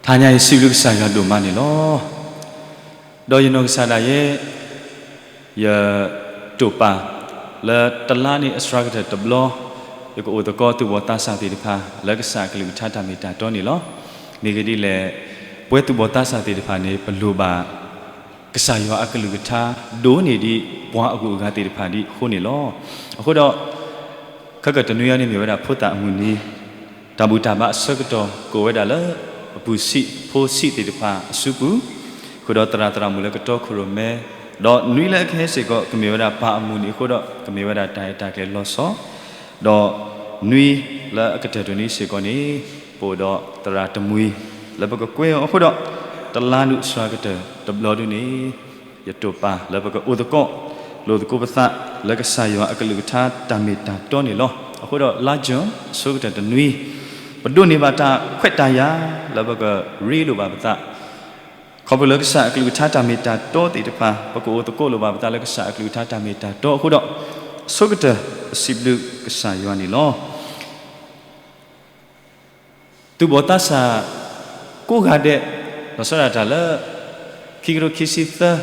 တဟါညါအံၤ စံးဘျုးကစၢ်ယွၤဒိၣ်မးန့ၣ်လီၤ. ဒီးယနီၢ်ကစၢ်ဒၣ်ယဲ ယတိာ်ပာ်လၢတလါန့ၣ်အစှၤကတၢၢ်တဘျီ ယကအိၣ်သကိးသူၣ်ဘီၣ်သးစၢ်သ့ၣ်တဖၣ် လၢကစၢ်အကလုၢ်ကထါတၢ်မ့ၢ်တၢ်တီန့ၣ်လီၤ. မ့ၢ်ဂ့ၢ်ဒ်လဲၣ်, ပဝဲသူၣ်ဘီၣ်သးစၢ်သ့ၣ်တဖၣ်န့ၣ် ပလိၣ်ဘၣ် ကစၢ်ယွၤအကလုၢ်ကထါ ဒိၣ်န့ၢ်ဒံးပှၤအဂုၤအဂၤသ့ၣ်တဖၣ်ဒ်အဃိန့ၣ်လီၤ. အဃိဒီး ခဲကတနွံအံၤန့ၣ်မ့ၢ်ဝဲဒၣ်ဖိသၣ်အမုၢ်နံၤ, တၢ်ဘူၣ်တၢ်ဘါအဆၢကတီၢ် ကိးဝဲဒၣ်လၢ အပူၤဆံးဖိဆံးသ့ၣ်တဖၣ်အစုပူၤ, ဃုာ်ဒီးသရၣ်သရၣ်မုၣ်လၢကတီခိၣ်ရိၣ်မဲ, ဒီးနွံလၢအကဟဲစ့ၢ်ကီး ကမ့ၢ်ဝဲဒၣ်ပၢ်အမုၢ်နံၤအဃိဒီး ကမ့ၢ်ဝဲဒၣ်တၢ်အဲၣ်တၢ်ကျဲၤလီၤဆီ, ဒီးနွံလၢအကတၢၢ်တနွံစ့ၢ်ကီးန့ၣ် ပအိၣ်ဒီးသရၣ်တမှံၤ လၢပကကွဲအီၤအဃိဒီး တလါနုာ်အစှၤကတၢၢ်တဘျီဒုန့ၣ် ယတိာ်ပာ်လၢပကအိၣ်သကိး လိာ်သကိးပသးလၢကစၢ်ယွၤအကလုၢ်ကထါတၢ်မ့ၢ်တၢ်တီန့ၣ်လီၤ. အဃိဒီးလါ June အဆိကတၢၢ်တနွံ ပဒိးန့ၢ်ဘၣ်တၢ်ခွဲးတၢ်ယာ် လၢပကရ့လိာ်ဘၣ်ပသး ခီဖျိလၢကစၢ်အကလုၢ်ကထါတၢ်မ့ၢ်တၢ်တီသ့ၣ်တဖၣ် ပကအိၣ်သကိးလိာ်ဘၣ်ပသးလၢကစၢ်အကလုၢ်ကထါတၢ်မ့ၢ်တၢ်တီအဃိဒီး အဆိကတၢၢ်ပစံးဘျုးကစၢ်ယွၤန့ၣ်လီၤ. သူၣ်ဘီၣ်သးစၢ်ကိးဂၤဒဲး လီၤဆီဒၣ်တၢ်လၢ ခံကထိခံဆံသၢ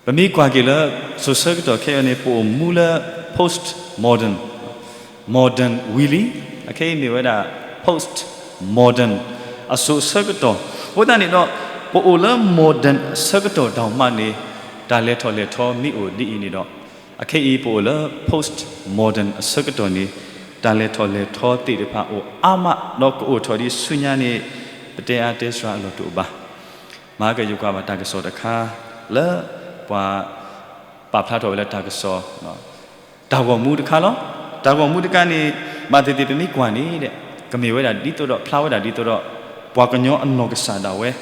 ပမ့ၢ်ကွၢ်က့ၤလၢ စိၤဆၢကတီၢ်ခဲအံၤန့ၣ် ပအိၣ်မူလၢ post modern, modern ဝံၤလံ, အခဲအံၤမ့ၢ်ဝဲဒၣ် post modern အစိၤဆၢကတီၢ်, အဃိသတးန့ၣ်ဒီး ပအိၣ်လၢ modern အဆၢကတီၢ်ဒၣ်မးန့ၣ် တၢ်လဲၤထီၣ်လဲၤထီမ့ၢ်အိၣ်ဒ်အံၤန့ၣ်ဒီး အခဲအံၤပအိၣ်လၢ post modern အဆၢကတီၢ်န့ၣ် တၢ်လဲၤထီၣ်လဲၤထီသ့ၣ်တဖၣ်အိၣ်အါမး ဒီးကအိၣ်ထီၣ်ဒံးဆူညါန့ၣ် ပတဲအါတဲစှၤအလီၢ်တအိၣ်ဘၣ်. မၤကယုၢ်ကွၢ်ဘၣ်တၢ်ကစီၣ်တခါ လၢ ပှၤ ပာ်ဖျါထီၣ်ဝဲလၢတၢ်ကစီၣ် တၢ်ဂီၤမူတခါလီၤ. တၢ်ဂီၤမူတခါန့ၣ် ဘၣ်သ့ၣ်သ့ၣ်ပမ့ၢ်ကွၢ်န့ၣ်ဒီး ကမ့ၢ်ဝဲဒၣ်ဒ်သိးဒီး ဖျါဝဲဒၣ်ဒ်သိးဒီး ပှၤကညီအနီၢ်ကစၢ်ဒၣ်ဝဲ ဒ်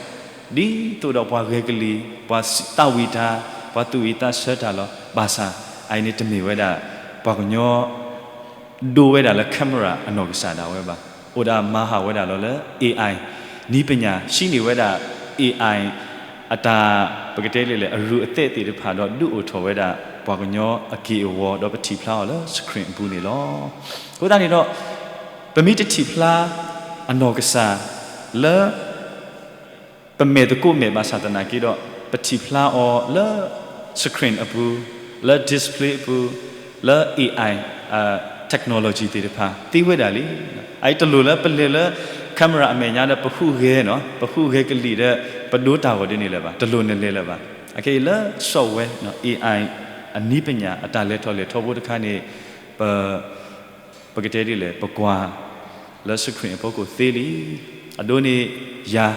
သိးဒီးပှၤဂဲၤကလံၤ ပှၤသးဝံၣ်တၢ် ပှၤသူၣ်ဝံၣ်သးဆၢတၢ်လီၤ. ဘၣ်ဆၣ် အအံၤန့ၣ်တမ့ၢ်ဝဲဒၣ် ပှၤကညီ ဒိဝဲဒၣ်လၢ camera အနီၢ်ကစၢ်ဒၣ်ဝဲဘၣ်. အိၣ်ဒၣ်မၤဟးဝဲဒၣ်လီၤလၢ AI နည်းပညာ ဟံးန့ၢ်ဝဲဒၣ် AI အတၢ် ပကတဲဒ်လဲၣ် အရူၢ်အသဲးသ့ၣ်တဖၣ်ဒီး ဒုးအိၣ်ထီၣ်ဝဲဒၣ် ပှၤကညီအက့ၢ်အဂီၤ ဒီးပထံၣ်ဖျါအီၤလၢ screen အပူၤန့ၣ်လီၤ. အဃိသတးန့ၣ်ဒီး ပမ့ၢ်တထံၣ်ဖျါ အနီၢ်ကစၢ် လၢ ပမဲာ်သကိးမဲာ်ဘၣ်ဆၣ်သနာ်က့ဒီး ပထံၣ်ဖျါအီၤလၢ screen အပူၤ, လၢ display အပူၤ, လၢ AI technology သ့ၣ်တဖၣ် သ့ဝဲဒၣ်လံ. အအံၤတလိၣ်လၢပလဲၤလၢ camera အမဲာ်ညါဒီး ပဟူးဂဲၤနီၤ, ပဟူးဂဲၤကလံၤဒီး ပဒိတၢ်ဂီၤဒ်န့ၣ်လၢၤဘၣ်, တလိၣ်နလဲၤလၢၤဘၣ်. အခဲအံၤလၢ software နီၤ, AI အနည်းပညာ အတၢ်လဲၤထီၣ်လဲၤထီဖိတခါန့ၣ် ပ ပကတဲဒ်လဲၣ် ပကွၢ်လၢ screen အဖီခိၣ်သ့လံ. အဒိန့ၣ်ယၤ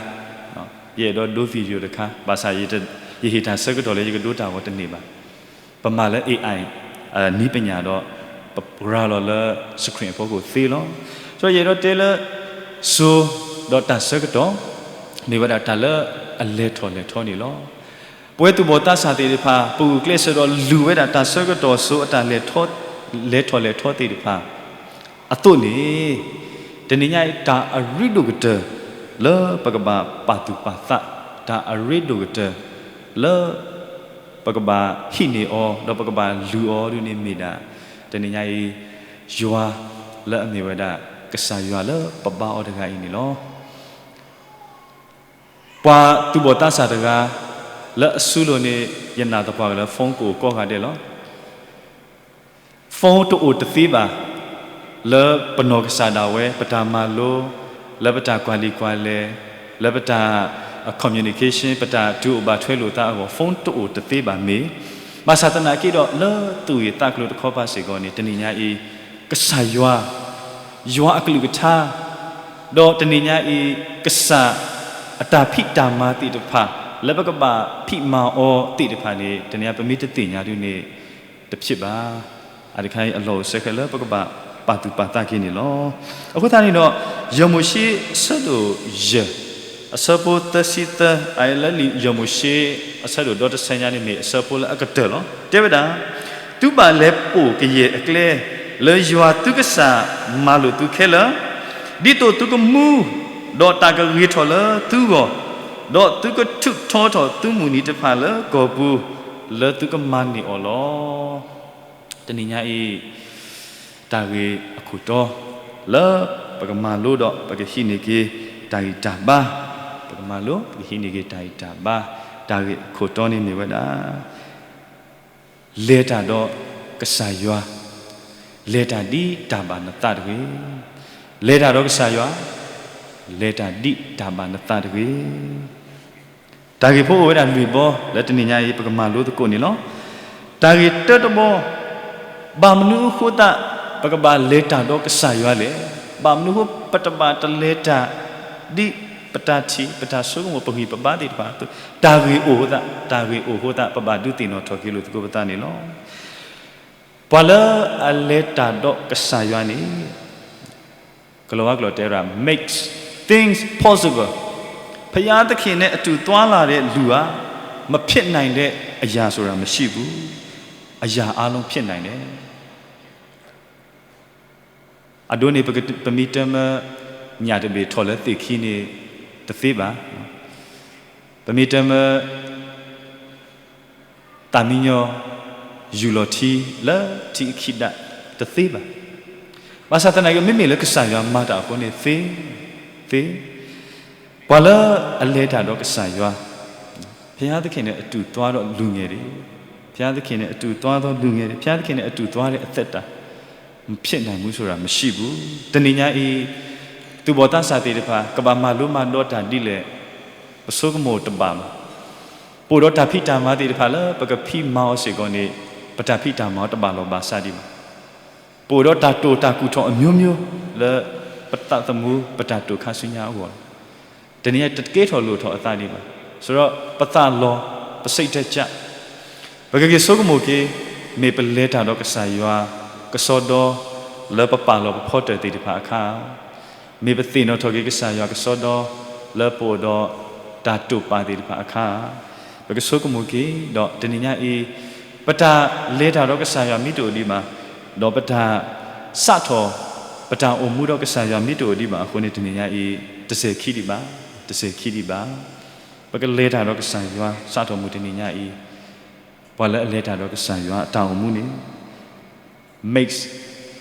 ယအဲၣ်ဒိးဒိ video တခါ ဘၣ်ဆၣ် ယဟ့ၣ်တၢ်ဆၢကတီၢ်လၢယကဒိတၢ်ဂီၤတန့ၢ်ဘၣ်. ပမၤလၢ AI နည်းပညာဒီး ပပှၤလီၤလၢ screen အဖီခိၣ်သ့လီၤ. ဒီးယအဲၣ်ဒိးတဲလၢ စိၤဒီးတၢ်ဆၢကတီၢ် မ့ၢ်ဝဲဒၣ်တၢ်လၢအလဲၤထီၣ်လဲၤထီန့ၣ်လီၤ. ပဝဲသူၣ်ဘီၣ်သးစၢ်သ့ၣ်တဖၣ် ပဂုာ်ကျဲးစၢးဒီးလူၤဝဲဒၣ်တၢ်ဆၢကတီၢ်စိၤအတၢ်လဲၤထီၣ်လဲၤထီသ့ၣ်တဖၣ် အသိးန့ၣ် တနံၤညါအံၤ တၢ်အရ့ဒိၣ်ကတၢၢ် လၢပကဘၣ်ပာ်သူၣ်ပာ်သး တၢ်အရ့ဒိၣ်ကတၢၢ် လၢ ပကဘၣ်ဟံးန့ၢ်အီၤ ဒီးပကဘၣ်လူၤအီၤဒ်န့ၣ်မ့ၢ်ဒၣ် တနံၤညါအံၤ ယွၤလၢအမ့ၢ်ဝဲဒၣ် ကစၢ်ယွၤလၢပဘါအီၤတဂၤအံၤန့ၣ်လီၤ. ပှၤသူၣ်ဘီၣ်သးစၢ်တဂၤ လၢအစုလိၤန့ၣ် ယနာ်သပှၢ်ကတၢၢ်လၢ phone ကအိၣ်ကိးဂၤဒဲးလီၤ. phone တအိၣ်တသ့ဘၣ် လၢပနီၢ်ကစၢ်ဒၣ်ဝဲ ပတၢ်မၤလိ, လၢပတၢ်ကွၢ်လံာ်ကွၢ်လဲၢ်, လၢပတၢ် communication ပတၢ်တူၢ်အိၣ်ဘၣ်ထွဲလိာ်သးအဂီၢ် phone တအိၣ်တသ့ဘၣ်မ့ၢ်, ဘၣ်ဆၣ်သနာ်က့ဒီး လၢသူၣ်ဂ့ၢ်သးကျိၤတခီပၤစ့ၢ်ကီးန့ၣ် တနံၤညါအံၤ ကစၢ်ယွၤ ယွၤအကလုၢ်ကထါ, ဒီးတနံၤညါအံၤ ကစၢ်အတၢ်ဖံးတၢ်မၤသ့ၣ်တဖၣ် လၢပကဘၣ်ဖံးမၤအီၤသ့ၣ်တဖၣ်န့ၣ် တနံၤညါပမ့ၢ်တသ့ၣ်ညါဒ်န့ၣ် တဖျ့ဘၣ်. အတခါအံၤအလီၢ်အိၣ်ဆၢဃဲလၢပကဘၣ်ပာ်သူၣ်ပာ်သးက့ၤန့ၣ်လီၤ. အဃိသတးန့ၣ်ဒီး ယမိၤၡ့အဆၢဒိၣ်ယဲၢ် အဆၢဖိသၢဆံသၢ အလၢလံာ်ယမိၤၡ့ အဆၢဒိၣ်ဒီတဆၢညါန့ၣ်မ့ၢ်အဆၢဖိလၢအကတၢၢ်လီၤ. တဲဝဲဒၣ်, သုဘၣ်လဲၤပိာ်ကယဲၢ်အကျဲ လၢယွၤသုကစၢ်မၤလိာ်သုခဲလၢာ်, ဒ်သိးသုကမူ ဒီးတၢ်ကဂ့ၤထီၣ်လၢသုဂီၢ်, ဒီးသုကထုးထီထီၣ်သုမုၢ်နံၤတဖၣ်လၢကီၢ်ပူၤ လၢသုကမၤန့ၢ်အီၤလီၤ. တနံၤညါအံၤ တၢ်ဂ့ၢ်အခိၣ်တီ လၢပကမၤလိဒီးပကဟံးန့ၢ်က့ၤ တၢ်ဂံၢ်တၢ်ဘါ, ပကမၤလိ ပကဟံးန့ၢ်က့ၤတၢ်ဂံၢ်တၢ်ဘါ, တၢ်ဂ့ၢ်အခိၣ်တီန့ၣ်မ့ၢ်ဝဲဒၣ် လဲၤတၢ်ဒီးကစၢ်ယွၤ, လဲၤတၢ်ဒ်တၢ်ဘၣ်နသးတဂ့ၤ. လဲၤတၢ်ဒီးကစၢ်ယွၤ, လဲၤတၢ်ဒ်တၢ်ဘၣ်နသးတဂ့ၤ. တၢ်ဂ့ၢ်ဖိအိၣ်ဝဲဒၣ်လွံၢ်ဘီ လၢတနံၤညါအံၤ ပကမၤလိသကိးန့ၣ်လီၤ. တၢ်ဂ့ၢ်တၢတဘီ, ဘၣ်မနုၤအဃိသတး ပကဘၣ်လဲၤတၢ်ဒီးကစၢ်ယွၤလဲၣ်. ဘၣ်မနုၤအဃိ ပတဘၣ်တလဲၤတၢ် ဒ်ပတၢ်ထံၣ် ပတၢ်ဆိကမိၣ် ပဂံၢ်ပဘါသ့ၣ်တဖၣ်, တၢ်ဂ့ၢ်အိၣ်သး, တၢ်ဂ့ၢ်အိၣ်အဃိသတး ပဘၣ်ဒုးသ့ၣ်နီၣ်ထီၣ်က့ၤလိာ်သကိးပသးန့ၣ်လီၤ. ပှၤလၢအလဲၤတၢ်ဒီးကစၢ်ယွၤန့ၣ် ကလီၤဝါကျိာ်တဲဝဲဒၣ် makes things possible. ဘုရားသခင်နဲ့အတူသွားလာတဲ့လူဟာ မဖြစ်နိုင်တဲ့အရာဆိုတာမရှိဘူး။ အရာအားလုံးဖြစ်နိုင်တယ်. အဒိန့ၣ် ပက- ပမ့ၢ်တမၢ ညၣ်တဘ့ၣ်ထီၣ်လၢသ့ၣ်ခံန့ၣ် တသ့ဘၣ်. ပမ့ၢ်တမၢ သၣ်မံညီ ယူၢ်လီၤထံလၢထံအခံဒၣ် တသ့ဘၣ်. ဘၣ်ဆၣ်သနာ်က့ မ့မ့ၢ်လၢကစၢ်ယွၤမၤတၢ်အဃိန့ၣ် သ့, သ့. ပှၤလၢအလဲၤတၢ်ဒီးကစၢ်ယွၤ ဘုရားသခင်နဲ့အတူသွားတဲ့လူငယ်တွေ, ဘုရားသခင်နဲ့အတူသွားတဲ့လူငယ်တွေ, ဘုရားသခင်နဲ့အတူသွားတဲ့အသက်တာ မဖြစ်နိုင်ဘူးဆိုတာမရှိဘူး. တနံၤညါအံၤ သူၣ်ဘီၣ်သးစၢ်သ့ၣ်တဖၣ် ကဘၣ်မၤလိမၤဒိးတၢ်ဒ်လဲၣ် ပဆိကမိၣ်တဘၣ်ဘၣ်. ပအိၣ်ဒီးတၢ်ဖံးတၢ်မၤသ့ၣ်တဖၣ်လၢ ပကဖံးမၤအီၤစ့ၢ်ကီးန့ၣ် ပတၢ်ဖံးတၢ်မၤအီၤတဘၣ်လီၢ်ဘၣ်စးဒံးဘၣ်. ပအိၣ်ဒီးတၢ်တိာ်တၢ်ကူၣ်ထီၣ်အမျိုးမျိုး လၢပသးသမူ ပတၢ်တိာ်ခါဆူညါအဂီၢ်လီၤ. တနံၤညါတကဲထီၣ်လိၣ်ထီၣ်အသးဒံးဘၣ်. ဆိုတော့ ပသးလီၤ ပစိတ်ဓာတ်ကျ ပကဂ့ၤဆိကမိၣ်က့ၤ မ့ၢ်ပလဲၤတၢ်ဒီးကစၢ်ယွၤ ကစီဒီ လၢပပာ်လီၤပဖီတၢၢ်သ့ၣ်တဖၣ်အခါ မ့ၢ်ပသ့ၣ်နီၣ်ထီၣ်က့ၤကစၢ်ယွၤကစီဒီ လၢပအိၣ်ဒီးတၢ်တိာ်ပာ်သ့ၣ်တဖၣ်အခါ ပကဆိကမိၣ်က့ၤ ဒီးတနံၤညါအံၤ ပတၢ်လဲၤတၢ်ဒီးကစၢ်ယွၤမ့ၢ်တအိၣ်ဒံးဘၣ်, ဒီးပတၢ်စးထီၣ် ပတၢ်အိၣ်မူဒီးကစၢ်ယွၤမ့ၢ်တအိၣ်ဒံးဘၣ်အဃိန့ၣ် တနံၤညါအံၤ တစဲၤခံဒံးဘၣ်, တစဲၤခံဒံးဘၣ်. ပကလဲၤတၢ်ဒီးကစၢ်ယွၤ စးထီၣ်မူတနံၤညါအံၤ ပှၤလၢအလဲၤတၢ်ဒီးကစၢ်ယွၤအတၢ်အိၣ်မူန့ၣ် makes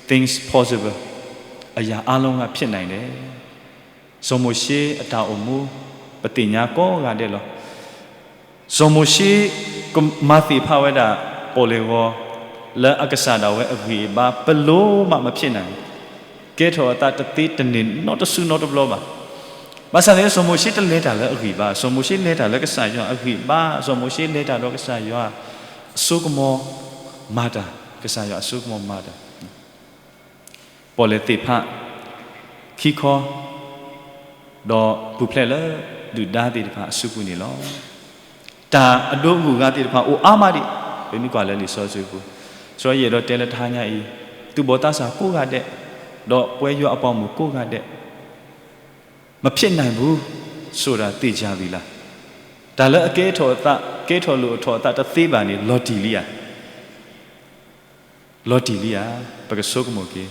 things possible, အရာအားလုံးကဖြစ်နိုင်တယ်. စီၤမိၤၡ့အတၢ်အိၣ်မူ ပသ့ၣ်ညါကိးဂၤဒဲးလီၤ. စီၤမိၤၡ့ ကမၤသ့ၣ်ဖးဝဲဒၣ် ပီၣ်လဲၣ်ဂီၤ လၢအကစၢ်ဒၣ်ဝဲအဂံၢ်အဘါ ဘယ်လိုမှမဖြစ်နိုင်ဘူး, ကဲထီၣ်အသးတသ့တန့ၢ်နီတစုနီတဘျီဘၣ်. ဘၣ်ဆၣ်န့ၣ် စီၤမိၤၡ့တလဲၤတၢ်လၢအဂံၢ်ဘါ, စီၤမိၤၡ့လဲၤတၢ်လၢကစၢ်ယွၤအဂံၢ်ဘါ, စီၤမိၤၡ့လဲၤတၢ်ဒီးကစၢ်ယွၤ အစိကမီၤမၤတၢ်, ကစၢ်ယွၤအစိကမီၤမၤတၢ်. ပီၣ်လဲၣ်သ့ၣ်ဖး ခံခီ ဒီးပူၤဖျဲးလၢဒုၣ်ဒါသ့ၣ်တဖၣ်အစုပူၤန့ၣ်လီၤ. တၢ်အဒိအဂုၤအဂၤသ့ၣ်တဖၣ်အိၣ်အါမးဒံး, ပမ့ၢ်ကွၢ်လၢလံာ်စီဆှံပူၤ, စီၤယဲၢ်ဒီးတဲလၢတဟါညါအံၤ, သူၣ်ဘီၣ်သးစၢ်ကိးဂၤဒဲး, ဒီးပဝဲယွၤအပှၤမိၢ်ကိးဂၤဒဲး, မဖြစ်နိုင်ဘူးဆိုတာသေချာပြီလား. တၢ်လၢအကဲထီၣ်အသး, ကဲထီၣ်လိၣ်အထီၣ်အသးတသ့ဘၣ်န့ၣ် လီၤတံၢ်လံဧါ. လီၤတံၢ်လံဧါ. ပကဆိကမိၣ်က့ၤ,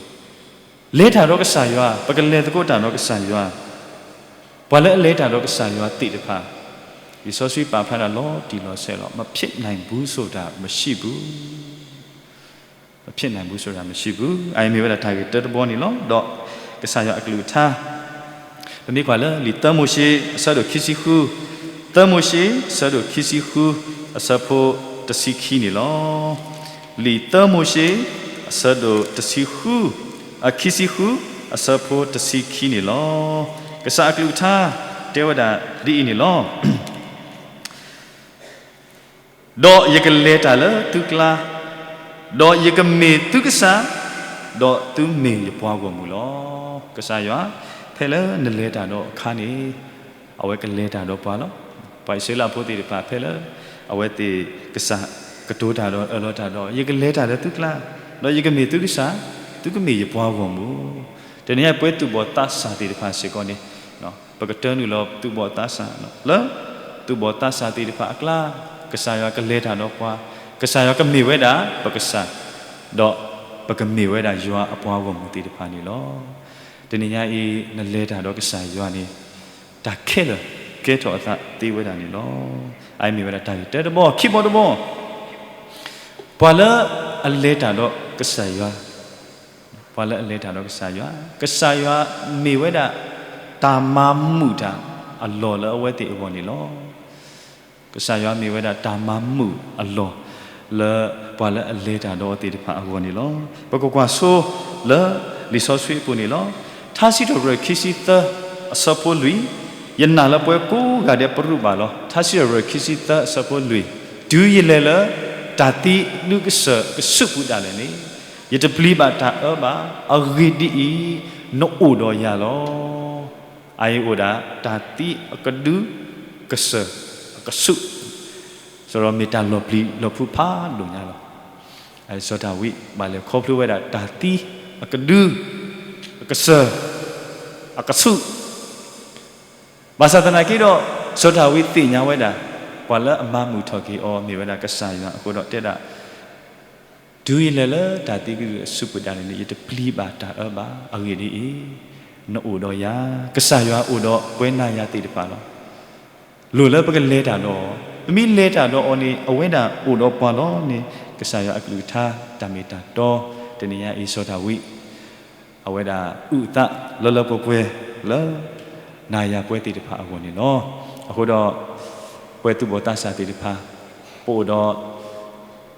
လဲၤတၢ်ဒီးကစၢ်ယွၤ, ပကလဲၤသကိးတၢ်ဒီးကစၢ်ယွၤ, ပှၤလၢအလဲၤတၢ်ဒီးကစၢ်ယွၤသ့ၣ်တဖၣ်, လံာ်စီဆှံပာ်ဖျါတၢ်လီၤတံၢ်လီၤဆဲးလီၤ. မဖြစ်နိုင်ဘူးဆိုတာမရှိဘူး. မဖြစ်နိုင်ဘူးဆိုတာမရှိဘူး. အအံၤမ့ၢ်ဝဲဒၣ်တၢ်ဂ့ၢ်တၢတဘီန့ၣ်လီၤ. ဒီးကစၢ်ယွၤအကလုၢ်ကထါ ပမ့ၢ်ကွၢ်လၢလံာ်သၢမိၤၡ့ အဆၢဒိၣ်ခံဆံဃု, သၢမိၤၡ့ အဆၢဒိၣ်ခံဆံဃု, အဆၢဖိတဆံခံန့ၣ်လီၤ. လံာ်သၢမိၤၡ့ အဆၢဒိၣ်တဆံဃု, အခံဆံဃု, အဆၢဖိတဆံခံန့ၣ်လီၤ. ကစၢ်အကလုၢ်ကထါ တဲဝဲဒၣ်ဒ်အံၤန့ၣ်လီၤ. ဒီးယကလဲၤတၢ်လၢသုကျါ, ဒီးယကမ့ၢ်သုကစၢ်, ဒီးသုမ့ၢ်ယပှၤဂီၢ်မုၢ်လီၤ. ကစၢ်ယွၤ ဖဲလၢနလဲၤတၢ်ဒီးအခါန့ၣ်, အဝဲကလဲၤတၢ်ဒီးပှၤလီၤ. ပှၤအံၣ်စရ့လးဖိသ့ၣ်တဖၣ် ဖဲလၢအဝဲသ့ၣ်ကစၢ်ကတိၤတၢ်ဒီးအၢၣ်လီၤတၢ်ဒီး, ယကလဲၤတၢ်လၢသုကျါ, ဒီးယကမ့ၢ်သုကစၢ်, သုကမ့ၢ်ယပှၤဂီၢ်မုၢ်. တနံၤညါပဝဲသူၣ်ဘီၣ်သးစၢ်သ့ၣ်တဖၣ်စ့ၢ်ကီးန့ၣ် ပကတၢနုာ်လီၤသူၣ်ဘီၣ်သးစၢ်လၢ သူၣ်ဘီၣ်သးစၢ်သ့ၣ်တဖၣ်အကျါ, ကစၢ်ယွၤကလဲၤတၢ်ဒီးပှၤ, ကစၢ်ယွၤကမ့ၢ်ဝဲဒၣ်ပကစၢ်, ဒီးပကမ့ၢ်ဝဲဒၣ်ယွၤအပှၤဂီၢ်မုၢ်သ့ၣ်တဖၣ်န့ၣ်လီၤ. တနံၤညါအံၤ နလဲၤတၢ်ဒီးကစၢ်ယွၤန့ၣ် တၢ်ခဲလၢာ်ကဲထီၣ်အသးသ့ဝဲဒၣ်န့ၣ်လီၤ. အအံၤမ့ၢ်ဝဲဒၣ်တၢ်ဂ့ၢ်တၢတဘီ, ခံဘီတဘီ, ပှၤလၢအလဲၤတၢ်ဒီးကစၢ်ယွၤ, ပှၤလၢအလဲၤတၢ်ဒီးကစၢ်ယွၤ, ကစၢ်ယွၤမ့ၢ်ဝဲဒၣ် တၢ်မၤမုာ်တၢ်အလီၢ်လၢအဝဲသ့ၣ်အဂီၢ်န့ၣ်လီၤ. ကစၢ်ယွၤမ့ၢ်ဝဲဒၣ်တၢ်မၤမုာ်အလီၢ် လၢပှၤလၢအလဲၤတၢ်ဒီးအီၤသ့ၣ်တဖၣ်အဂီၢ်န့ၣ်လီၤ. ပကကွၢ်ဆိလၢလံာ်စီဆှံအပူၤန့ၣ်လီၤ. ထါစံးထီၣ်ပတြၢၤခံဆံသၢ အဆၢဖိလွံၢ်, ယနာ်လၢပဝဲကိးဂၤဒဲးပရူးဘၣ်လီၤ. ထါစံးထီၣ်ပတြၢၤခံဆံသၢ အဆၢဖိလွံၢ်, တုၤယလဲၤလၢ တၢ်သံအကဒုကစၢၢ်အကဆူးပူၤဒၣ်လဲာ်န့ၣ်, ယတပျံၤဘၣ်တၢ်အၢဘၣ်. အဂ့ၢ်ဒ်အံၤ, နအိၣ်ဒီးယၤလီၤ. အအံၤအိၣ်ဒၣ် တၢ်သံအကဒုကစၢၢ်အကဆူး, စရီမ့ၢ်တၢ်လီၤပျံၤလီၤဖုးဖးဒိၣ်ညါလီၤ. စီၤဒၤဝံးဘၣ်လဲၤခီဖျိဝဲဒၣ်တၢ်သံအကဒု, အကစၢၢ်, အကဆူး, ဘၣ်ဆၣ်သနာ်က့ဒီး စီၤဒၤဝံးသ့ၣ်ညါဝဲဒၣ် ပှၤလၢအမၤမုာ်ထီၣ်က့ၤအီၤမ့ၢ်ဝဲဒၣ်ကစၢ်ယွၤအဃိဒီးတဲဒၣ် တုၤယလဲၤလၢတၢ်သံကဒုအဆူးပူၤဒၣ်လဲာ်န့ၣ် ယတပျံၤဘၣ်တၢ်အၢဘၣ်. အဂ့ၢ်ဒ်အံၤ, နအိၣ်ဒီးယၤ, ကစၢ်ယွၤအိၣ်ဒီးပဝဲနၤယၤသ့ၣ်တဖၣ်လီၤ. လိၣ်လၢပကလဲၤတၢ်ဒီးအီၤ, ပမ့ၢ်လဲၤတၢ်ဒီးအီၤန့ၣ် အဝဲဒၣ်အိၣ်ဒီးပှၤလီၤန့ၣ် ကစၢ်ယွၤအကလုၢ်ကထါတၢ်မ့ၢ်တၢ်တီ တနံၤညါအံၤစီၤဒၤဝံး အဝဲဒၣ်အုၣ်အသးလၢလၢပှဲၤပှဲၤလၢ နၤယၤပဝဲသ့ၣ်တဖၣ်အဂီၢ်န့ၣ်လီၤ. အဃိဒီး ပှၤသူၣ်ဘီၣ်သးစၢ်သ့ၣ်တဖၣ် ပအိၣ်ဒီး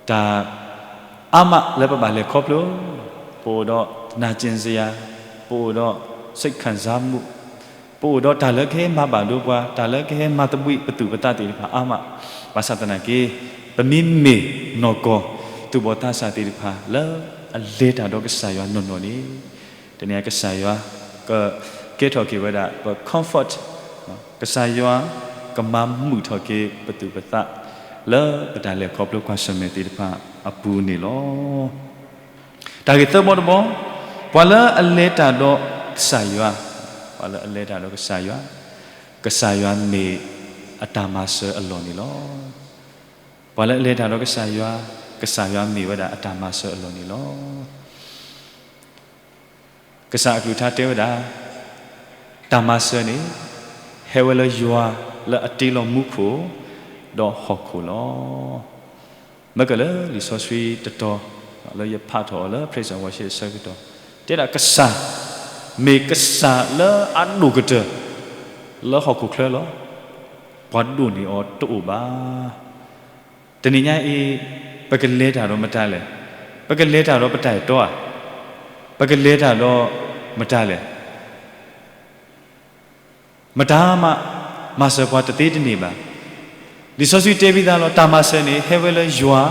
တၢ်အါမးလၢပဘၣ်လဲၤခီဖျိ, ပအိၣ်ဒီး နာကျင်စရာ, ပအိၣ်ဒီး စိတ်ခံစားမှု, ပအိၣ်ဒီးတၢ်လၢကဟဲမၤဘၣ်ဒိပှၤ, တၢ်လၢကဟဲမၤသဘှံးပသူၣ်ပသးသ့ၣ်တဖၣ်အါမး, ဘၣ်ဆၣ်သနာ်က့ ပမ့မ့ၢ်နီၢ်ကီၢ် သူၣ်ဘီၣ်သးစၢ်သ့ၣ်တဖၣ် လၢအလဲၤတၢ်ဒီးကစၢ်ယွၤနီၢ်နီၢ်န့ၣ်, တနံၤအံၤကစၢ်ယွၤ ကကဲထီၣ်က့ၤဝဲဒၣ် ပ comfort, ကစၢ်ယွၤ ကမၤမုာ်ထီၣ်က့ၤပသူၣ်ပသး လၢပတၢ်လဲၤခီဖျိကွၢ်ဆၢၣ်မဲာ်သ့ၣ်တဖၣ်အပူၤန့ၣ်လီၤ. တၢ်ဂ့ၢ်သၢဘီတဘီ, ပှၤလၢအလဲၤတၢ်ဒီးကစၢ်ယွၤ, ပှၤလၢအလဲၤတၢ်ဒီးကစၢ်ယွၤ, ကစၢ်ယွၤမ့ၢ်အတၢ်မၤစၢၤအလီၢ်န့ၣ်လီၤ. ပှၤလၢအလဲၤတၢ်ဒီးကစၢ်ယွၤ, ကစၢ်ယွၤမ့ၢ်ဝဲဒၣ်အတၢ်မၤစၢၤအလီၢ်န့ၣ်လီၤ. ကစၢ်အကလုၢ်ကထါတဲဝဲဒၣ်, တၢ်မၤစၢၤန့ၣ် ဟဲဝဲလၢယွၤလၢအတ့လီၤမူခိၣ် ဒီးဟီၣ်ခိၣ်လီၤ. မ့ၢ်ကလၢလံာ်စီဆှံတတီၤ လၢယဖးထီၣ်အီၤလၢ Praise and Worship အဆၢကတီၢ်, တဲဒၣ်ကစၢ်, မ့ၢ်ကစၢ်လၢအဒိၣ်ကတၢၢ် လၢဟီၣ်ခိၣ်ချၢလီၤ. ပှၤဒိၣ်န့ၢ်အီၤတအိၣ်ဘၣ်. တနံၤညါအံၤ ပကလဲၤတၢ်ဒီးမတၤလဲၣ်. ပကလဲၤတၢ်ဒီးပတၢ်အဲၣ်တီဧါ. ပကလဲၤတၢ်ဒီးမတၤလဲၣ်. မတၤမး မၤစၢၤပှၤတသ့တန့ၢ်ဘၣ်. လံာ်စီဆှံတဲဝံသးလီၤ, တၢ်မၤစၢၤန့ၣ် ဟဲဝဲလၢယွၤ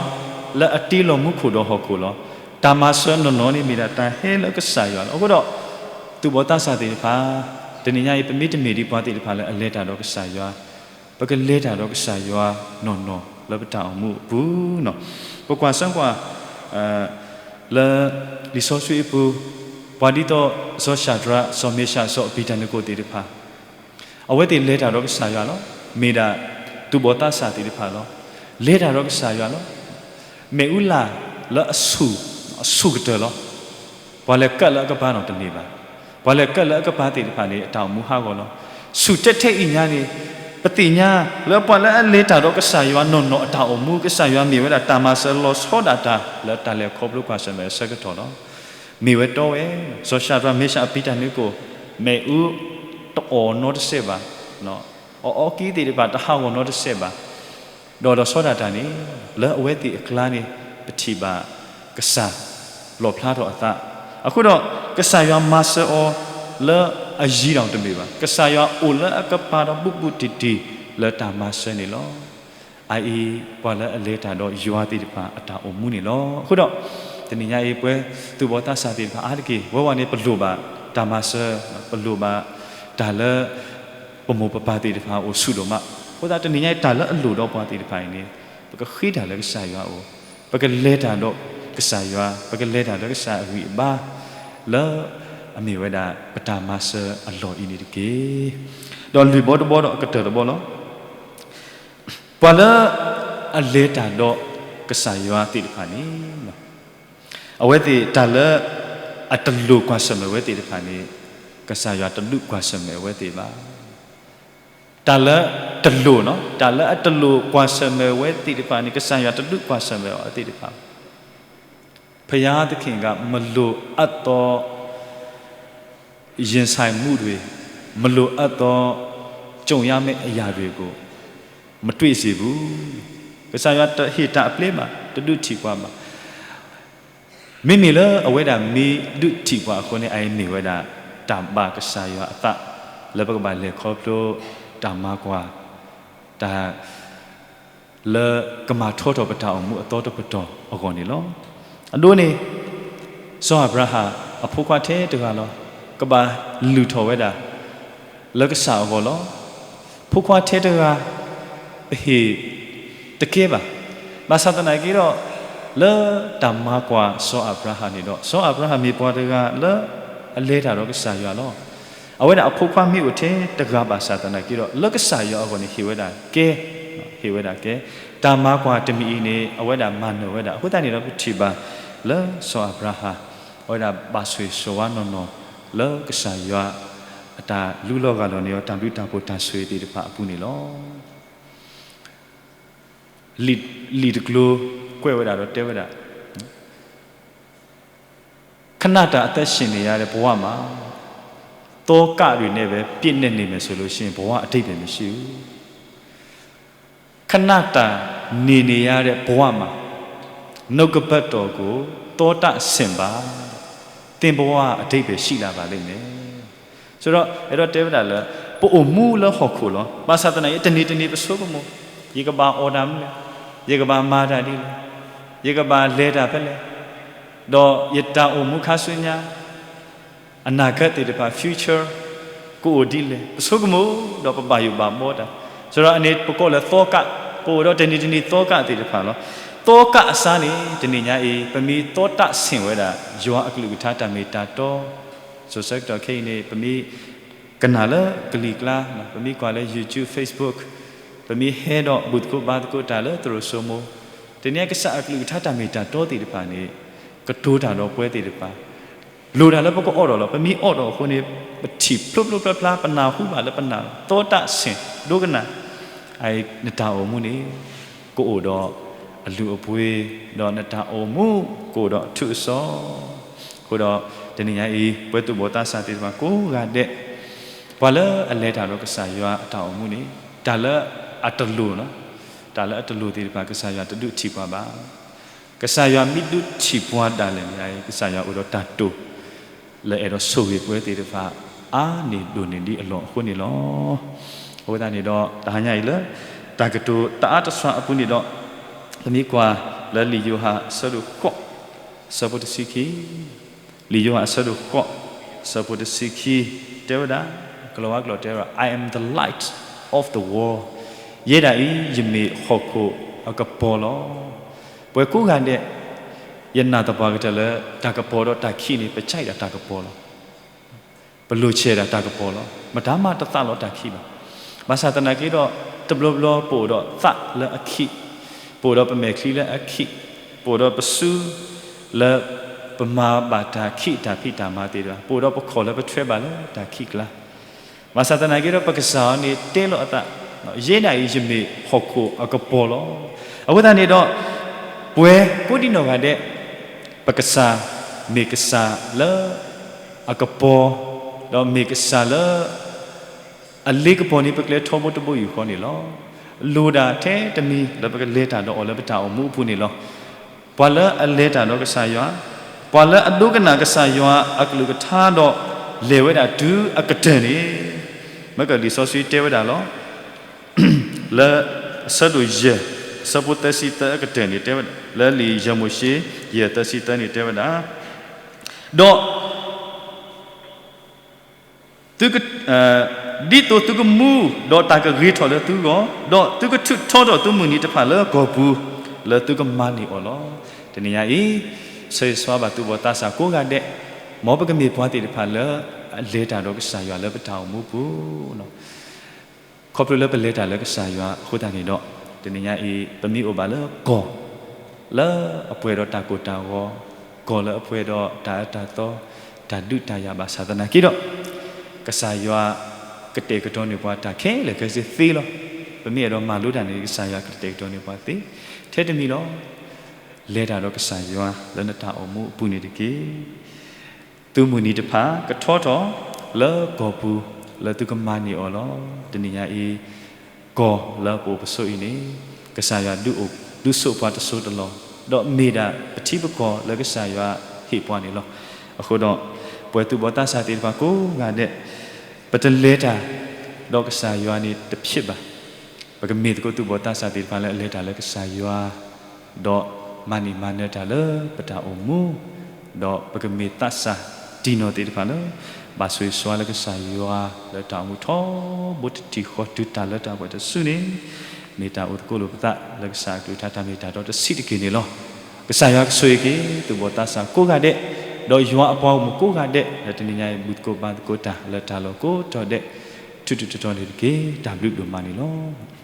လၢအတ့လီၤမူခိၣ်ဒီးဟီၣ်ခိၣ်လီၤ. တၢ်မၤစၢၤနီၢ်နီၢ်န့ၣ်မ့ၢ်ဒၣ်တၢ်ဟဲလၢကစၢ်ယွၤလီၤ. အဃိဒီး သူၣ်ဘီၣ်သးစၢ်သ့ၣ်တဖၣ်, တနံၤညါအံၤ ပမ့ၢ်တမ့ၢ်ဒ်ပှၤသ့ၣ်တဖၣ်လၢအလဲၤတၢ်ဒီးကစၢ်ယွၤ, ပကလဲၤတၢ်ဒီးကစၢ်ယွၤနီၢ်နီၢ်လၢပတၢ်အိၣ်မူအပူၤနီၤ. ပကွၢ်စၢကွၢ် လၢလံာ်စီဆှံအပူၤ, ပှၤဒ်သိး စီၤၡၤဒြး, စီၤမ့ၡး, စီၤအဘ့းနကိၣ်သ့ၣ်တဖၣ်, အဝဲသ့ၣ်လဲၤတၢ်ဒီးကစၢ်ယွၤလီၤ. မ့ၢ်ဒၣ်သူၣ်ဘီၣ်သးစၢ်သ့ၣ်တဖၣ်လီၤ. လဲၤတၢ်ဒီးကစၢ်ယွၤလီၤ. မ့ၣ်အူလၢ်လၢအဆူၣ်, အဆူၣ်ကတၢၢ်လီၤ. ပှၤလဲၤကးလၢအကပၤနီတန့ၢ်ဘၣ်. ပှၤလဲၤကးလၢအကပၤသ့ၣ်တဖၣ်န့ၣ် အတၢ်အိၣ်မူဟးဂီၤလီၤ. ဆူၣ်ထဲထဲအံၤညါန့ၣ် ပသ့ၣ်ညါလၢပှၤလၢအလဲၤတၢ်ဒီးကစၢ်ယွၤနီၢ်နီၢ်အတၢ်အိၣ်မူ ကစၢ်ယွၤမ့ၢ်ဝဲဒၣ်တၢ်မၤစၢၤလီၤဆီဒၣ်တၢ်လၢတၢ်လဲၤခီဖျိကွၢ်ဆၢၣ်မဲာ်အဆၢကတီၢ်လီၤ. မ့ၢ်ဝဲတီဝဲ, စီၤၡၤဒြး, မ့ၡး, အဘ့းနကိၣ်, မ့ၣ်အူတအီၣ်နီတစဲးဘၣ်. အအီကံသ့ၣ်တဖၣ်တဟးဂီၤနီတစဲးဘၣ်. ဒီးဒီးဆီဒၣ်တၢ်န့ၣ် လၢအဝဲသ့ၣ်အကျါန့ၣ် ပထံၣ်ဘၣ်ကစၢ်လီၣ်ဖျါထီၣ်အသး. အဃိဒီး ကစၢ်ယွၤမၤစၢၤအီၤလၢအယံၤတၢ်တမ့ၢ်ဘၣ်. ကစၢ်ယွၤအိၣ်လၢအကပၤဒီးဘူးဘူးတံၢ်တံၢ်လၢတၢ်မၤစၢၤန့ၣ်လီၤ. အအံၤ ပှၤလၢအလဲၤတၢ်ဒီးယွၤသ့ၣ်တဖၣ်အတၢ်အိၣ်မူန့ၣ်လီၤ. အဃိဒီး တနံၤညါအံၤ ပှၤသူၣ်ဘီၣ်သးစၢ်သ့ၣ်တဖၣ်အါတက့ၢ် ဝဲဝဲန့ၣ် ပလိၣ်ဘၣ်တၢ်မၤစၢၤ, ပလိၣ်ဘၣ်တၢ်လၢ ပမိၢ်ပပၢ်သ့ၣ်တဖၣ်အအိၣ်ဆူၣ်ဒိၣ်မး. အဃိသတး တနံၤညါအံၤ တၢ်လၢအလိၣ်ဒီးပှၤသ့ၣ်တဖၣ်အံၤန့ၣ် ပကဃ့တၢ်လၢကစၢ်ယွၤအအိၣ်, ပကလဲၤတၢ်ဒီးကစၢ်ယွၤ, ပကလဲၤတၢ်လၢကစၢ်အဂံၢ်အဘါ လၢအမ့ၢ်ဝဲဒၣ်ပတၢ်မၤစၢၤအလီၢ်အံၤန့ၣ်တက့ၢ်. ဒီးလွံၢ်ဘီတဘီဒီးအကတၢၢ်တဘီလီၤ. ပှၤလၢအလဲၤတၢ်ဒီးကစၢ်ယွၤသ့ၣ်တဖၣ်န့ၣ် အဝဲသ့ၣ်တၢ်လၢအတလိၣ်ကွၢ်ဆၢၣ်မဲာ်ဝဲသ့ၣ်တဖၣ်န့ၣ် ကစၢ်ယွၤတဒုးကွၢ်ဆၢၣ်မဲာ်ဝဲသ့ၣ်ဘၣ်. တၢ်လၢတလိၣ်, တၢ်လၢအတလိၣ်ကွၢ်ဆၢၣ်မဲာ်ဝဲသ့ၣ်တဖၣ်န့ၣ် ကစၢ်ယွၤတဒုးကွၢ်ဆၢၣ်မဲာ်အီၤသ့ၣ်တဖၣ်ဘၣ်. ဘုရားသခင်က မလိုအပ်သော ရင်ဆိုင်မှုတွေ မလိုအပ်သော ကြုံရမယ့်အရာတွေကို မတွေ့စေဘူး. ကစၢ်ယွၤတဟ့ၣ်တၢ်အပျ့ၤဘၣ်, တဒုးထံၣ်ပှၤဘၣ်. မ့မ့ၢ်လၢအဝဲဒၣ်မ့ၢ်ဒုးထံၣ်ပှၤအဃိန့ၣ် အအံၤမ့ၢ်ဝဲဒၣ် တၢ်ဘၣ်ကစၢ်ယွၤအသး လၢပကဘၣ်လဲၤခီဖျိ တၢ်မၤကွၢ် တၢ် လၢကမၤထီထီၣ်ပတၢ်အိၣ်မူအသီတပတီၢ်အဂီၢ်န့ၣ်လီၤ. အဒိန့ၣ် စီၤအၤဘြၤဟၣ်အဖိခွါထဲတဂၤလီၤ. ကဘၣ်လုၢ်ထီၣ်ဝဲဒၣ် လၢကစၢ်အဂီၢ်လီၤ. ဖိခွါထဲတဂၤ ပဟ့ၣ်တကဲဘၣ်. ဘၣ်ဆၣ်သနာ်က့ဒီး လၢတၢ်မၤကွၢ်စီၤအၤဘြၤဟၣ်န့ၣ်ဒီး စီၤအၤဘြၤဟၣ်မ့ၢ်ပှၤတဂၤလၢအလဲၤတၢ်ဒီးကစၢ်ယွၤလီၤ. အဝဲဒၣ်အဖိခွါမ့ၢ်အိၣ်ထဲတဂၤဘၣ်ဆၣ်သနာ်က့ဒီး လၢကစၢ်ယွၤအဂီၢ်န့ၣ် ဟ့ၣ်ဝဲဒၣ်ကဲ, ဟ့ၣ်ဝဲဒၣ်ကဲ, တၢ်မၤကွၢ်တမံၤအံၤန့ၣ် အဝဲဒၣ်မၤနၢၤဝဲဒၣ်. အဃိသတးန့ၣ်ဒီး ပထံၣ်ဘၣ်လၢစီၤအၤဘြၤဟၣ် အဝဲဒၣ်ဘၣ်ဆိၣ်ဂ့ၤဆိၣ်ဝါနီၢ်နီၢ် လၢကစၢ်ယွၤအတၢ်လူလီၤဂၢ်လီၤန့ၢ်အီၤ တၢ်ဘျုးတၢ်ဖှိၣ်တၢ်ဆိၣ်ဂ့ၤသ့ၣ်တဖၣ်အပူၤန့ၣ်လီၤ. လံာ်, လံာ်တကျိၤကွဲးဝဲဒၣ်ဒီးတဲဝဲဒၣ်, ခဏတာအသက်ရှင်နေရတဲ့ဘဝမှာ သောကတွေနဲ့ပဲပြည့်နှက်နေမယ်ဆိုလို့ရှိရင် ဘဝအဓိပ္ပာယ်မရှိဘူး. ခဏတာနေနေရတဲ့ဘဝမှာ နှုတ်ကပတ်တော်ကိုသောတဆင့်ပါ, သင်ဘဝအဓိပ္ပာယ်ရှိလာပါလိမ့်မယ်. ဆိုတော့ အဲတော့တဲဝဲဒၣ်လၢ ပအိၣ်မူလၢဟီၣ်ခိၣ်လီၤ. ဘၣ်ဆၣ်သနာ်က့ တနံၤတနံၤပဆိကမိၣ်, ယကဘၣ်အီၣ်တၢ်မနုၤလဲၣ်, ယကဘၣ်မၤတၢ်ဒ်လဲၣ်, ယကဘၣ်လဲၤတၢ်ဖဲလဲၣ်, ဒီးယတၢ်အိၣ်မူခါဆူညါ အနာဂတ်သ့ၣ်တဖၣ် future ကအိၣ်ဒ်လဲၣ်, ပဆိကမိၣ်ဒီးပဘၣ်ယိၣ်ဘၣ်ဘှီတၢ်. ဆိုတော့ အန့ၣ်ပကိးလၢသောက, ပအိၣ်ဒီးတနံၤတနံၤသောကသ့ၣ်တဖၣ်လီၤ. သောကအစားန့ၣ် တနံၤညါအံၤ ပမ့ၢ်သောတဆင့်ဝဲဒၣ် ယွၤအကလုၢ်ကထါတၢ်မ့ၢ်တၢ်တီ, စိၤဆၢကတီၢ်ခဲအံၤန့ၣ် ပမ့ၢ်ကနၣ်လၢကလံၤကျါ, ပမ့ၢ်ကွၢ်လၢ YouTube, Facebook, ပမ့ၢ်ဟဲဒီးဘူၣ်သကိးဘါသကိးတၢ်လၢသရိာ်စိမိၤ, တနံၤညါကစၢ်အကလုၢ်ကထါတၢ်မ့ၢ်တၢ်တီသ့ၣ်တဖၣ်န့ၣ် ကတိၤတၢ်ဒီးပှၤသ့ၣ်တဖၣ် လိၣ်တၢ်လၢပကအိးထီၣ်လီၤ. ပမ့ၢ်အိးထီၣ်အဃိန့ၣ် ပထံၣ်ဖျိဖျိဖျါဖျါ, ပနၢ်ဟူဘၣ်လၢပနၢ်လီၤ. သောတဆင့် ဒိကနၣ်, အအံၤနတၢ်အိၣ်မူန့ၣ် ကအိၣ်ဒီးအလုၢ်အပှ့ၤ, ဒီးနတၢ်အိၣ်မူ ကအိၣ်ဒီးအထူးအစီၤ. အဃိဒီး တနံၤညါအံၤ ပှၤသူၣ်ဘီၣ်သးစၢ်သ့ၣ်တဖၣ်ကိးဂၤဒဲး, ပှၤလၢအလဲၤတၢ်ဒီးကစၢ်ယွၤအတၢ်အိၣ်မူန့ၣ် တၢ်လၢအတလိၣ်လီၤ. တၢ်လၢအတလိၣ်သ့ၣ်တဖၣ် ကစၢ်ယွၤတဒုးထံၣ်ပှၤဘၣ်. ကစၢ်ယွၤမ့ၢ်ဒုးထံၣ်ပှၤဒၣ်လဲာ်န့ၣ် ကစၢ်ယွၤအိၣ်ဒီးတၢ်တိာ် လၢအဲၣ်ဒိးဆိၣ်ဂ့ၤပှၤသ့ၣ်တဖၣ် အါန့ၢ်ဒိၣ်န့ၢ်ဒ်အလီၢ်အဃိန့ၣ်လီၤ. အဃိသတးန့ၣ်ဒီး တဟါညါအံၤလၢ တၢ်ကတိၤတအါတစှၤအပူၤန့ၣ်ဒီး ပမ့ၢ်ကွၢ်လၢလံာ်ယိၤဟၣ်အဆၢဒိၣ်ဃိး အဆၢဖိတဆံခံ, လံာ်ယိၤဟၣ်အဆၢဒိၣ်ဃိး အဆၢဖိတဆံခံ တဲဝဲဒၣ်, ကလီၤဝါကျိာ်တဲဝဲဒၣ် I am the light of the world. ယဲဒၣ်အံၤ ယမ့ၢ်ဟီၣ်ခိၣ်အကပီၤလီၤ. ပှၤကိးဂၤဒဲး ယနာ်သပှၢ်ကတၢၢ်လၢ တၢ်ကပီၤဒီးတၢ်ခံးန့ၣ် ပကဲဒၣ်တၢ်ကပီၤလီၤ. ပလိၣ်ဆဲးဒၣ်တၢ်ကပီၤလီၤ. မတၤမးတသးလီၤတၢ်ခံးဘၣ်. ဘၣ်ဆၣ်သနာ်က့ဒီး တဘျီဘျီပအိၣ်ဒီးသးလၢအခံး, ပအိၣ်ဒီးပမဲာ်ချံလၢအခံး, ပအိၣ်ဒီးပစု လၢပမၤဘၣ်တၢ်ခံးတၢ်ဖံးတၢ်မၤသ့ၣ်တဖၣ်, ပအိၣ်ဒီးပခီၣ်လၢပထွဲဘၣ်လၢတၢ်ခံးကျါ. ဘၣ်ဆၣ်သနာ်က့ဒီး ပကစၢ်အံၤန့ၣ် တဲလီၤအသး, ယဲဒၣ်အံၤ ယမ့ၢ်ဟီၣ်ခိၣ်အကပီၤလီၤ. အဃိသတးန့ၣ်ဒီး ပှၤကိးဒံနီၢ်ဂၤဒဲး ပကစၢ် မ့ၢ်ကစၢ်လၢအကပီၤ, ဒီးမ့ၢ်ကစၢ်လၢ အလ့ကပီၤန့ၣ် ပကျဲထီဘိတဘိယူၢ်ဃီန့ၣ်လီၤ. လိၣ်ဒၣ်ထဲတမံၤလၢပကလဲၤတၢ်ဒီးအီၤလၢပတၢ်အိၣ်မူအပူၤန့ၣ်လီၤ. ပှၤလၢအလဲၤတၢ်ဒီးကစၢ်ယွၤ, ပှၤလၢအဒိကနၣ်ကစၢ်ယွၤအကလုၢ်ကထါဒီး လဲၤဝဲဒၣ်တုၤအကတၢၢ်န့ၣ်, မ့ၢ်ကလံာ်စီဆှံတဲဝဲဒၣ်လီၤ. လၢအဆၢဒိၣ်ယဲၢ် အဆၢဖိသၢဆံသၢအကတၢၢ်န့ၣ်တဲဝဲဒၣ်, လၢလံာ်ယဲၢ်မိၤၡ့ ယဲၢ်သၢဆံသၢန့ၣ်တဲဝဲဒၣ်, ဒီး သုက, ဒ်သိးသုကမူဒီးတၢ်ကဂ့ၤထီၣ်လၢသုဂီၢ်, ဒီးသုကထုးထီထီၣ်သုမုၢ်နံၤတဖၣ်လၢကီၢ်ပူၤ, လၢသုကမၤန့ၢ်အီၤလီၤ. တနံၤညါအံၤ ဆၢဂ့ၤဆၢဝါဘၣ်သူၣ်ဘီၣ်သးစၢ်ကိးဂၤဒဲး, မ်ပကမ့ၢ်ပှၤသ့ၣ်တဖၣ်လၢအလဲၤတၢ်ဒီးကစၢ်ယွၤလၢပတၢ်အိၣ်မူပူၤ ခီဖျိလၢပလဲၤတၢ်လၢကစၢ်ယွၤအဃိသတးန့ၣ်ဒီး, တနံၤညါအံၤ ပမ့ၢ်အိၣ်ဘၣ်လၢကီၢ် လၢအပှဲၤဒီးတၢ်ကိၢ်တၢ်ဂီၤ, ကီၢ်လၢအပှဲၤဒီးတၢ်အၢတၢ်သီ, တၢ်ဒုးတၢ်ယၤဘၣ်ဆၣ်သနာ်က့ဒီး, ကစၢ်ယွၤကတဲာ်ကတီၤန့ၢ်ပှၤတၢ်ခဲလၢာ်ခဲဆ့သ့လီၤ. ပမ့ၢ်အဲၣ်ဒိးမၤလိတၢ်န့ၣ် ကစၢ်ယွၤကတဲာ်ကတီၤန့ၢ်ပှၤသ့, ထဲတမံၤလီၤ. လဲၤတၢ်ဒီးကစၢ်ယွၤလၢနတၢ်အိၣ်မူအပူၤန့ၣ်တက့ၢ်. သုမုၢ်နံၤတဖၣ်ကထီထီၣ်လၢကီၢ်ပူၤ လၢသုကမၤန့ၢ်အီၤလီၤ. တနံၤညါအံၤ ကီၢ်လၢပအိၣ်ပဆိးအံၤန့ၣ် ကစၢ်ယွၤဒုးအိၣ်ဒုးဆိးပှၤတစိၢ်တလီၢ်, ဒီးမ့ၢ်ဒၣ်ပထံပကီၢ်လၢကစၢ်ယွၤဟ့ၣ်ပှၤန့ၣ်လီၤ. အဃိဒီး ပဝဲသူၣ်ဘီၣ်သးစၢ်သ့ၣ်တဖၣ်ကိးဂၤဒဲး ပတလဲၤတၢ်ဒီးကစၢ်ယွၤန့ၣ်တဖျ့ဘၣ်. ပကမ့ၢ်သကိးသူၣ်ဘီၣ်သးစၢ်သ့ၣ်တဖၣ်လၢအလဲၤတၢ်လၢကစၢ်ယွၤ ဒီးမၤန့ၢ်မၤနၢၤတၢ်လၢပတၢ်အိၣ်မူ, ဒီးပကမ့ၢ်သးစၢ်တံၢ်နီၢ်သ့ၣ်တဖၣ်လၢ ဘၣ်ဆိၣ်ဂ့ၤဆိၣ်ဝါလၢကစၢ်ယွၤလၢတၢ်အိၣ်မူထီဘိတထံၣ်ဃီတုၤတၢ်လၢတၢ်ပှဲၤတစုန့ၣ် မ့ၢ်တၢ်အိၣ်သကိးလိာ်ပသးလၢကစၢ်အကလုၢ်ကထါတၢ်မ့ၢ်တၢ်တီတဆံးတက့ၢ်န့ၣ်လီၤ. ကစၢ်ယွၤကဆိၣ်ဂ့ၤက့ၤ သူၣ်ဘီၣ်သးစၢ်ကိးဂၤဒဲး, ဒီးယွၤအပှၤဂီၢ်မုၢ်ကိးဂၤဒဲး လၢတနံၤညါအံၤ ဘူၣ်သကိးဘါသကိးတၢ်လၢတၢ်လီၢ်ကိးတီၤဒဲး ထူးထူးတီၤတီၤန့ၣ်တက့ၢ်. တၢ်ဘျုးဒိၣ်မးန့ၣ်လီၤ.